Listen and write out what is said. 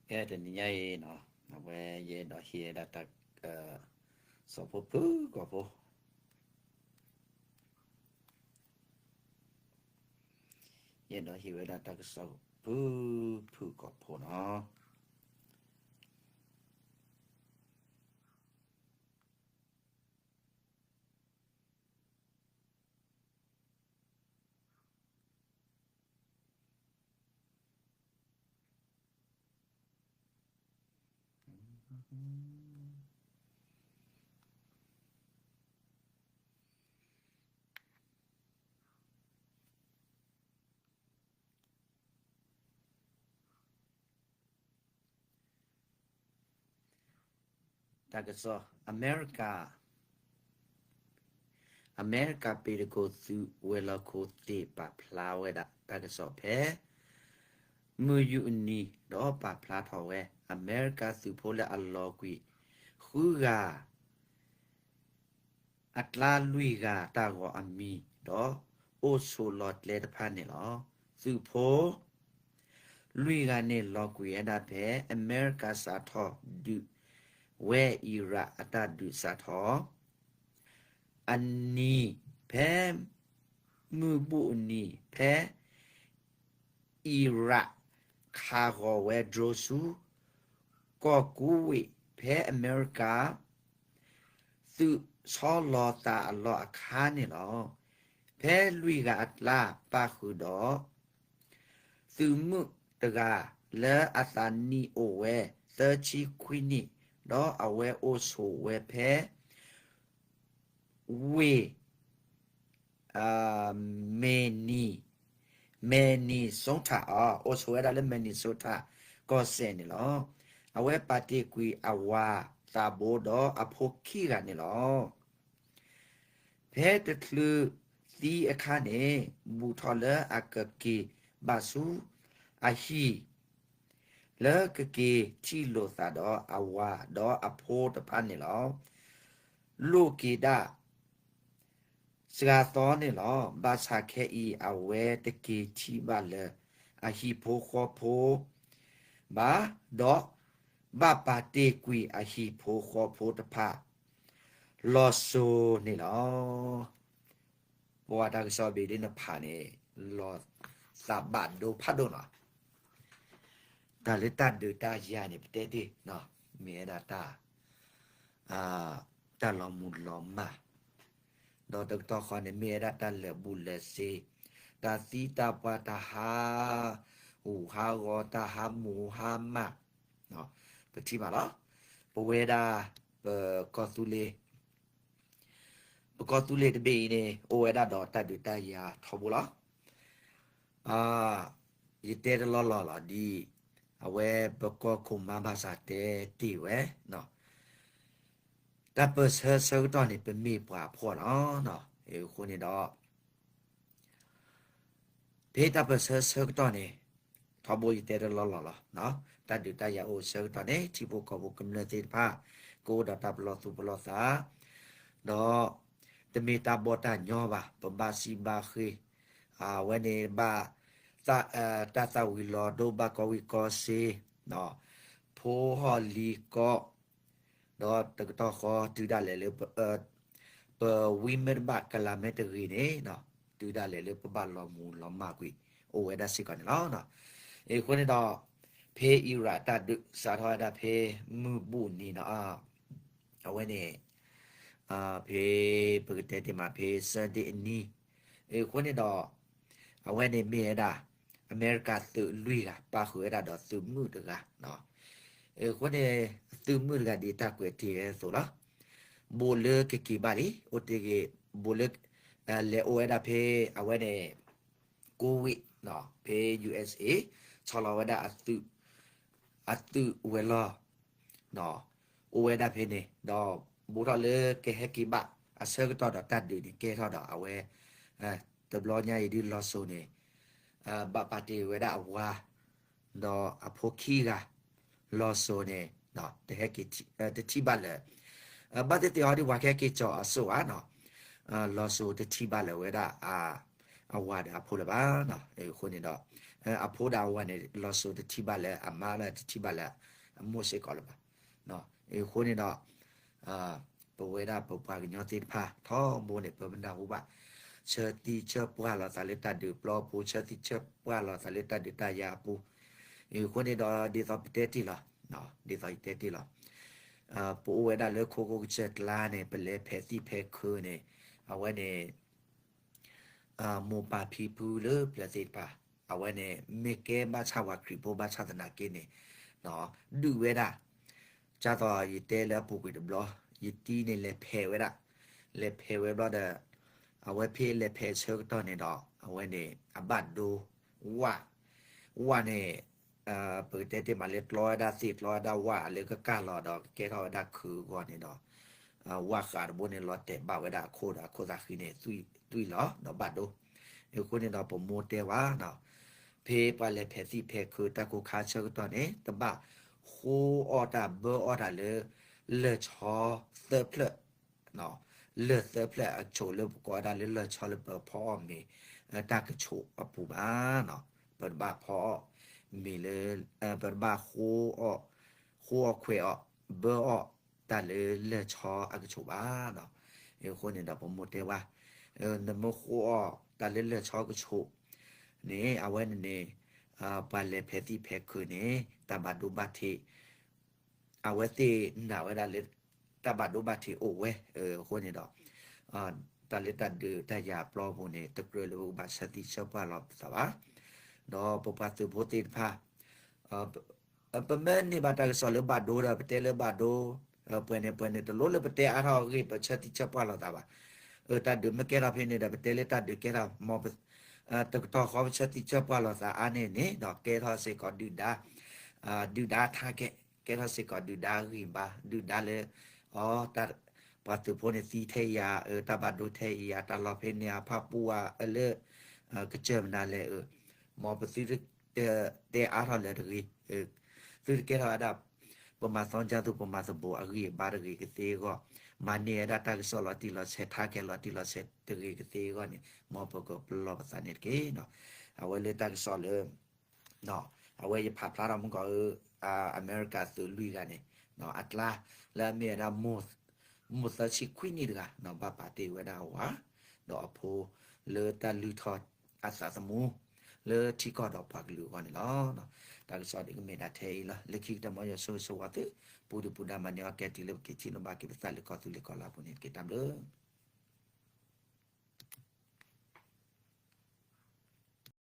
ကဲ တနံၤညါအံၤနီၤ အဝဲယအဲၣ်ဒိးဟ့ၣ်ဝဲဒၣ်တၢ်ကစီၣ်ဖုၣ်ဖုၣ်ကိာ်ဖိ, ယအဲၣ်ဒိးဟ့ၣ်ဝဲဒၣ်တၢ်ကစီၣ်ဖုၣ်ဖုၣ်ကိာ်ဖိနီၤ. တၢ်ကစီၣ် အမဲရကၤ အမဲရကၤပ့ၤတကိးသုးဝဲၤလီၢ်ခိၣ်သ့ၣ်ပာ်ဖျါဝဲဒၣ်တၢ်ကစီၣ်ဖဲ မုၢ်ယူၢ်အနံၤ ဒီးပာ်ဖျါထီၣ်ဝဲ အမဲရကၤသုးဖိလၢအလီၤကွံာ် ဃုဂၤ အကျါလွံၢ်ဂၤတၢ်ဂီၤအမံၤ ဒီးအိၣ်ဆိးလီၤကျဲတဖၣ်န့ၣ်လီၤ. သုးဖိ လွံၢ်ဂၤန့ၣ်လီၤကွံာ်ဝဲဒၣ်ဖဲ အမဲရကၤစးထီၣ်ဒုးဝဲအံၤရးအတၢ်ဒုးစးထီၣ် အနံၤဖဲ မုၢ်ဘူၣ်အနံၤဖဲ အံၤရး ခးဂီၤဝဲ drone ဆူ ကီၢ်ကူဝ့ၣ် ဖဲအမဲရကၤ သုးဆီလီၤသးအလီၢ်အခါန့ၣ်လီၤ. ဖဲလွံၢ်ဂၤအကျါပၣ်ဃုာ်ဒီး သုးမုၣ်တဂၤလၢအသးနံၣ်အိၣ်ဝဲသၢဆံခွံနံၣ် ဒီးအဝဲအိၣ်ဆိးဝဲဖဲ ဝ့ၢ် Minnesota အိၣ်ဆိးဝဲဒၣ်လၢ Minnesota ကီၢ်စဲၣ်န့ၣ်လီၤ. အဝဲပာ်တ့ၢ်ကွံာ်အဝၤသးဘိဒီးအဖိခံဂၤန့ၣ်လီၤ. ဖဲတချုးသံအခါန့ၣ် ဘူးထီၣ်လၢအကက့ၤဘၣ်ဆူအဟံၣ် လၢကက့ၤထံၣ်လိာ်သးဒီးအဝၤဒီးအဖိတဖၣ်န့ၣ်လီၤ. လိၣ်က့ၤဒၣ် စှၤသီန့ၣ်လီၤ. ဘၣ်ဆၣ်ခဲအံၤ အဝဲတက့ၤထံၣ်ဘၣ်လၢအဟံၣ်ဖိဃီဖိဘၣ်, ဒီးဘၣ်ပာ်တ့ၢ်ကွံာ်အဟံၣ်ဖိဃီဖိတဖၣ် လီၤစိၤန့ၣ်လီၤ. ပဝဲတၢ်ကစီၣ်ဘ့ၣ်ဒ်န့ၣ်ဖးန့ၣ် လီၤသးဘၣ်ဒိဖးဒိၣ်နီၤ. တၢ်လၢတၢ်ဒုးတၢ်ယၤန့ၣ် ပတဲတ့ၢ် မ့ၢ်ဝဲဒၣ်တၢ် တၢ်လီၤမုၢ်လီၤမၢ်, ဒီးတကတီၢ်ဃီန့ၣ် မ့ၢ်ဝဲဒၣ်တၢ်လၢာ်ဘူၣ်လၢာ်စ့, တၢ်သံတၢ်ပှၢ် တၢ်ဟးဂူာ်ဟးဂီၤ တၢ်ဟးမူးဟးမၢ်, ပထံၣ်ဘၣ်လီၤ. ပဝဲဒၣ် ပကီၢ်သူလ့ၤ ပကီၢ်သူလ့ၤတဘ့ၣ်အံၤန့ၣ် အိၣ်ဝဲဒၣ်ဒီးတၢ်ဒုးတၢ်ယၤထီဘိလီၤ. ယတဲတလီၢ်လီၢ်လီၤ ဒ်အဝဲပကီၢ်ခိၣ်မါဘၣ်ဆၣ်တဲတ့ၢ်ဝဲ တၢ်ပၢၢ်ဆၢဆၢကတီၢ်န့ၣ် ပမ့ၢ်ပှၤဖှီၣ်လီၤ. အဃိန့ၣ်ဒီး ဖဲတၢ်ပၢၢ်ဆၢဆၢကတီၢ်န့ၣ် ထီဘိယတဲတလီၢ်လီၢ်လီၤ. တၢ်ဒုးတၢ်ယၤအိၣ်ဆၢကတီၢ်န့ၣ် ထံဖိကီၢ်ဖိကမျၢၢ်သ့ၣ်တဖၣ် ကအိၣ်ဒီးတၢ်ပလီၢ်သူၣ်ပလီၢ်သး, ဒီးတမ့ၢ်တၢ်ဘီၣ်တၢ်ညီဘၣ်, ပဘၣ်စံးဘၣ်ဃ့, အဝဲန့ၣ်ဘၣ် တၢ်သၣ်ဝံၤလီၤဒိ ဘၣ်ကီဝံၤကီစ့, ဖိဟီၣ်လံၤကီ, ဒီးတကတီၢ်ဃီတုၤဒၣ်လဲာ်လၢ ပဝံမ့ၢ်တဘၣ်ကလၤမ့ၢ်တဂ့ၤန့ၣ် တုၤဒၣ်လဲာ်လၢပဘၣ်လီၤမူးလီၤမၢ်ကွံာ် အိၣ်ဝဲဒၣ်စ့ၢ်ကီးန့ၣ်လီၤ. အဃိန့ၣ်ဒီး ဖဲအံရၣ်တၢ်ဒုးစးထီၣ်ဝဲဒၣ်ဖဲမုၢ်ဘူၣ်နံၤနီၤ, အဝဲန့ၣ် ဖဲပကတဲတ့ၢ်မး ဖဲ Sunday အနံၤ, အဃိန့ၣ်ဒီး အဝဲန့ၣ်မ့ၢ်ဝဲဒၣ် အမဲရကၤသုးလွံၢ်ဂၤ ပၣ်ဃုာ်ဝဲဒၣ်ဒီးသုးမုၣ်တဂၤ, အဃိန့ၣ် သုးမုၣ်တဂၤဒ်တၢ်ကွဲးတ့ၢ်ဝဲအသိးလီၤ. ဘူးလၢကက့ၤဘၣ်လံ အိၣ်တ့ၢ်ဂ့ၤ, ဘူးလၢ လဲၤအိၣ်ဝဲဒၣ်ဖဲ အဝဲန့ၣ် ကူဝ့ၣ် ဖဲ USA ဆီလီၤဝဲဒၣ် အသုးဝဲၤလီၢ် အိၣ်ဝဲဒၣ်ဖဲန့ၣ် ဒီးဘူးထီၣ်လၢကဟဲက့ၤဘၣ်အဆၢကတီၢ်ဒီးတၢ်ဒုးန့ၣ်ကဲထီၣ်ဒီးအဝဲ တဘျီညါအံၤဒ်လီၤစိၤန့ၣ် ဘၣ်ပာ်တ့ၢ်ဝဲဒၣ်အဝၤ ဒီးအဖိခံဂၤ လီၤစိၤန့ၣ် တဟဲက့ၤ တထံၣ်ဘၣ်လၢၤ ဘၣ်သ့ၣ်သ့ၣ်အီၤဒ်ပှၤကဟဲက့ၤကၠီၤအစိၣ်ဧါနီၤ, လီၤစိၤတထံၣ်ဘၣ်လၢၤဝဲဒၣ် အဝၤဒီးအဖိလၢၤဘၣ်နီၤ. အဃိန့ၣ်ဒီး အဖိဒီးအဝၤန့ၣ် လီၤစိၤတထံၣ်ဘၣ်လၢအမါ လၢတထံၣ်ဘၣ်လၢအမိၢ်စ့ၢ်ကီးလၢၤဘၣ်. အဃိန့ၣ်ဒီး ပဝဲဒၣ်ပပှၤကညီသ့ၣ်တဖၣ် ထီဘိန့ၣ် ပမနၢ်ဟူဘၣ် ဆၢသံဆၢပှၢ်လိာ်သးလၢတၢ်ဒုးပျီပူၤ ဆၢသံဆၢပှၢ်လိာ်သးလၢတၢ်ဒုးတၢ်ယၤအပူၤ. အဃိန့ၣ်ဒီးဒ်သိးပတဲတ့ၢ်လီၤ, ဒ်သိးယတဲတ့ၢ်လီၤ, ပအိၣ်ဝဲဒၣ်လၢခိခိၣ်ကစၢၢ်ကျါန့ၣ် ပလဲၤဖဲးသံၣ်ဖဲးခၢန့ၣ် အဝဲန့ၣ် မိၢ်ပၢ်ဖံဖုလၢပျၢၤသ့ၣ်တဖၣ် အဝဲန့ၣ် မ့ၢ်ကဲဘၣ်ဆၣ်ပှၤခရံာ်ဖိဘၣ်ဆၣ်သနာ်က့န့ၣ် ဒုးဝဲဒၣ် ကၢ်သိးယတဲလၢအပူၤကွံာ်တဘျီ ယတံၤန့ၣ်လဲၤဖဲးဝဲဒၣ်, လဲၤဖဲးဝဲဘျီဒီး အဝဲဖဲလဲၤဖဲးဆၢကတီၢ်န့ၣ်ဒီး အဝဲန့ၣ် အဘၣ်ဒိ ဝၣ်, ဝၣ်န့ၣ် ပကတဲတ့ၢ်မးလၢကျီဝဲဒၣ်သ့ၣ် ကျီဝဲဒၣ်ဝၣ်လၢကကၢ်လီၤဒီး ကကဲထီၣ်ဝဲဒၣ်ခုးအဂီၢ်န့ၣ်ဒီး ဝၣ်ဃးတဘိန့ၣ် လီၤတဲာ်ဘၣ်ဝဲဒၣ်အခိၣ်ဒီး အခိၣ်သးဃံန့ၣ် သွံၣ်လီၤဒီးဘၣ်ဒိ. အဃိန့ၣ်ဒီးပမိၢ်တဲဝဲ ဖဲပှၤလဲၤဖဲးသံၣ်ဖဲးခၢတၢ်ကိၢ်ခါဆၢကတီၢ်န့ၣ် တဘၣ်ဃိအီၣ်တၢ်ဘၢအီၣ်တၢ်လၢ လၢၢ်ဆီသၢဖျၢၣ် လၢၢ်သၢဖျၢၣ်အကဆိးလၢပကိးဝဲဒၣ်လၢလၢၢ်ဆီလၢပဖီအီၣ်မ့ၤ တၢ်ကဆိးအပူၤဘၣ်. ပတဘၣ်ဖီအီၣ်မ့ၤလၢ ပတဘၣ်ဃိအီၣ် ဃိအီၣ်ခွဲးအီၣ် ဘၢအီၣ်တၢ်လၢလၢၢ်ဆီအကဆိးဘၣ်. အဃိန့ၣ်ဒီးပမိၢ်တဲဝဲ နမ့ၢ်ဃိအီၣ်တၢ်လၢလၢၢ်ဆီကဆိးန့ၣ် အဝဲန့ၣ်န့ၣ် ပှၤလဲၤဖဲးသံၣ်ဖဲးခၢန့ၣ် တၢ်ဘၣ်ဒိဘၣ်ထံး အဝဲသ့ၣ်နာ်ဝဲဒၣ်လၢ တၢ်ဘၣ်ဒိဘၣ်ထံးအိၣ်ဝဲ. အဃိန့ၣ်ဒီး တၢ်လၢတၢ်ဒုးတၢ်ယၤပျီပူၤန့ၣ် တကြၢးလၢပကဘၣ်ဆၢသံဆၢပှၢ်လီၤပသးဘၣ်. ဒီးပပှၤသုးဖိသ့ၣ်တဖၣ် ပမ့ၢ်န့ၢ်ဘၣ်တၢ်ကစီၣ်လၢဘၣ်ဒိဒီး ပတဲလၢဘၣ်ဒိ, ပှဲၤန့ၣ်ပှဲၤန့ၣ် တလိၣ်လၢပတဲအါထီၣ်အဂ့ၢ် ပဆၢသံဆၢပှၢ်လိာ်သးဘၣ်. တၢ်ဒုးမ့ၢ်ကဲထီၣ်ဖဲန့ၣ်ဒီး ပတဲလၢတၢ်ဒုးကဲထီၣ် မ်ပ တကတီၢ်ဃီပဆၢသံဆၢပှၢ်လိာ်သးအါန့ၣ်န့ၣ် ဒီးကဲထီၣ်စ့ၢ်ကီးဒုၣ်ဒါ ဒုၣ်ဒါထါကဲး ကဲထီၣ်စ့ၢ်ကီးဒုၣ်ဒါဂံၢ်ဘါ ဒုၣ်ဒါလၢ အီ ပှၤသုးဖိန့ၣ်သံထဲယၤ တၢ်ဘၣ်ဒိထဲယၤ တၢ်လီၢ်ဖဲန့ၣ်အဖၣ်ပူၤဝဲလၢ ကစၢၢ်မနုၤလဲၣ် မ်ပသုတတဲအါထီၣ်လၢၤတဂ့ၤ, သုတကဲထီၣ်ဝဲဒၣ် ပမၤသီကၢ်သူ ပမၤသဘိးအဂံၢ်အဘါတဂ့ၤကသ့အဂီၢ်, မၤန့ၢ်ဝဲဒၣ်တၢ်ကစီၣ်လီၤတံၢ်လီၤဆဲး ထါကဲးလီၤတံၢ်လီၤဆဲးတဂ့ၤကသ့အဂီၢ်န့ၣ် မ်ပကပလီၢ်ပသးန့ၣ်တက့ၢ်. အဝဲလၢတၢ်ကစီၣ်လၢ အဝဲယဖးဖျါထီၣ်မုၢ်ကီး အမဲရကၤသုးလွံၢ်ဂၤန့ၣ် အကျါ လၢအမ့ၢ်ဝဲဒၣ် မိၢ်သၢဆံခွံနံၣ်တဂၤ ဘၣ်ပာ်တ့ၢ်ဝဲဒၣ်အဝၤ ဒီးအဖိ လၢတၢ်လုၢ်ထီၣ်အသးသမူ လၢထံကီၢ်ဒီးပှၤကလုာ်အဂီၢ်န့ၣ်လီၤ. တၢ်ကစီၣ်ဒ်ကမ့ၢ်ဒၣ်ထဲအံၤလီၤ. လၢခံကတၢၢ် မ်ယွၤဆိၣ်ဂ့ၤဆိၣ်ဝါသု ပူၤဒုၣ်ပူၤဒါ မၤန့ၢ်အီၣ်ကဲတံၤလၢပက့ၤထံၣ်လိာ်ဘၣ်က့ၤပသးလၢကီၢ်သူလ့ၤကီၢ်လါပူၤန့ၣ်တက့ၢ်. တၢ်ဘျုး